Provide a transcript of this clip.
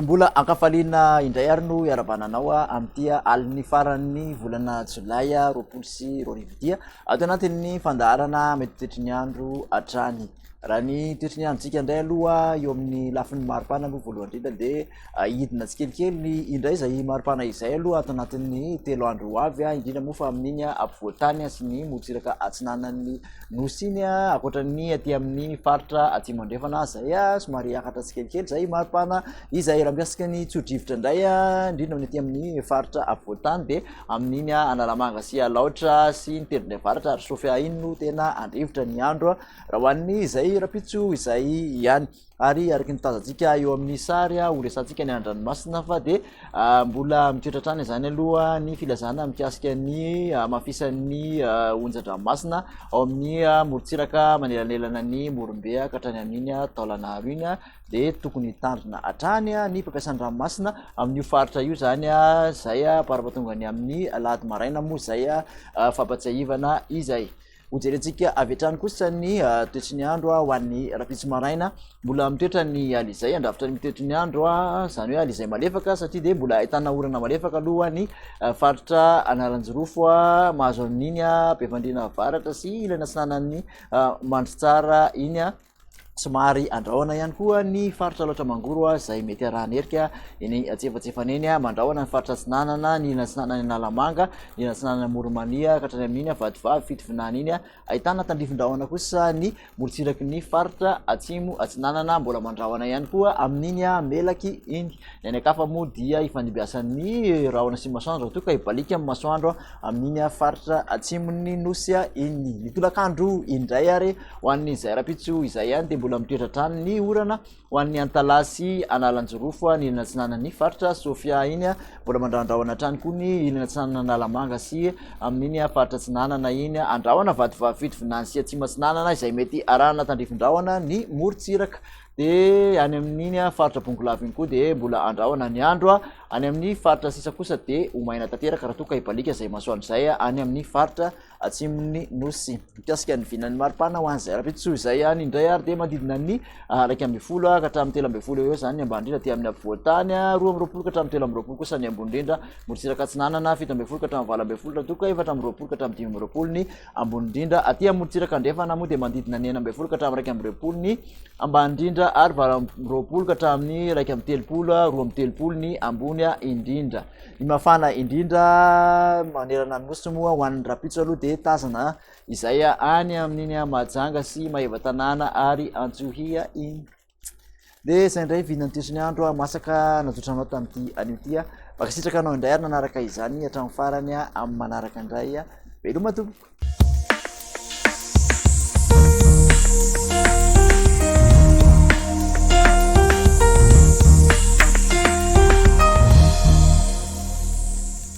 Dia mbola ankafaliana indray ary no iarahabana anao amin'ity alin'ny faran'ny volana jolay 2020 ity, ato anatin'ny fandaharana mety toetry ny andro hatrany. Raha ny toetry ny androntsika indray aloha eo amin'ny lafiny maripana aloha voalohany indrindra dia hidina tsikelikely indray izay maripana izay aloha ato anatin'ny 3 andro ho avy, indrindra moa fa amin'iny afovoan-tany sy ny morontsiraka atsinanan'ny nosy iny, ankoatra ny aty amin'ny faritra atsimo andrefana izay somary hiakatra tsikelikely izay maripana izay. Raha mikasika ny tso-drivotra indray, indrindra amin'ny aty amin'ny faritra afovoan-tany dia amin'iny Analamanga sy Alaotra sy ny Tendrony Avaratra ary Sofia iny no tena handrivotra ny andro raha ho an'ny izay rahampitso izay ihany. Ary araka ny tazantsika eo amin'ny sary, ho resahantsika ny an-dranomasina fa dia mbola mitoetra hatrany izany aloha ny filazana mikasika ny hamafisan'ny onjan-dranomasina ao amin'ny morontsiraka manelanelana ny Morombe ka hatrany amin'iny Taolagnaro iny, dia tokony hitandrina hatrany ny mpampiasa ny ranomasina amin'io faritra io izany izay ampara-pahatongany amin'ny alahady maraina moa izay fampatsiahivana izay. Hojerentsika avy hatrany kosa ny toetry ny andro ho an'ny rahampitso maraina. Mbola mitoetra ny alizay, handrafitra ny toetry ny andro, izany hoe alizay malefaka satria dia mbola ahitana orana malefaka aloha ny faritra Analanjirofo, mahazo amin'iny Befandriana Avaratra sy ilany atsinanan'ny Mandritsara iny. Somary andrahona ihany koa ny faritra Alaotra Mangoro izay mety arahana erika eny antsefatsefany eny. Mandrahona ny faritra Atsinanana, ny ilany atsinanan'i Analamanga, ny ilany atsinanan'i Amoron'i-Mania ka hatrany amin'iny Vatovavy, Fitovinany iny. Ahitana tandrifin-drahona kosa ny morontsiraky ny faritra Atsimo Atsinanana, mbola mandrahona ihany koa amin'iny Melaky iny. Ny any an-kafa moa dia ifandimbiasan'ny rahona sy masoandro raha toa ka hibaliaka amin'ny masoandro amin'iny faritra atsimon'ny nosy iny. Ny tolakandro indray ary ho an'ny izay rahampitso izay ihany dia mbola mitoetra hatrany ny orana ho an'ny Antalaha sy Analanjirofo, ny ilany atsinanan'ny faritra Sofia iny. Mbola mandrandrahona hatrany koa ny ilany atsinanana Analamanga sy amin'iny faritra atsinanana iny. Andrahona Vatovavy Fitovinany sy Atsimo Atsinanana izay mety arahana tandrifin-drahona ny morontsiraka. Dia any amin'iny faritra Bongolava iny koa dia mbola andrahona ny andro. Any amin'ny faritra sisa kosa dia ho maina tanteraka raha toa ka hibaliaka izay masoandro izay any amin'ny faritra atsimon'ny nosy. Mikasika ny vinan'ny maripana ho an'izay rahampitso izay ihany indray ary dia manodidina ny 11 ka hatramin'ny 13 eo eo izany ny ambany indrindra aty amin'ny afovoan-tany, 22 ka hatramin'ny 23 kosa ny ambony indrindra morontsiraka atsinanana, 17 ka hatramin'ny 18 raha toa ka 24 ka hatramin'ny 25 ny ambony indrindra aty amin'ny morontsiraka andrefana moa dia manodidina ny 16 ka hatramin'ny 21 ny ambany indrindra ary 28 ka hatramin'ny 31, 32 ny ambony indrindra. Ny mafana indrindra manerana ny nosy moa ho an'ny rahampitso aloha dia tazana izay any amin'iny Mahajanga sy Maevatanàna ary Antsohihy iny. Dia izay indray vinan'ny toetry ny andro masaka nazotra anao tamin'ity anio ity. Mankasitraka anao indray ary nanaraka izany hatramin'ny farany amin'ny manaraka indray. Veloma tompoko.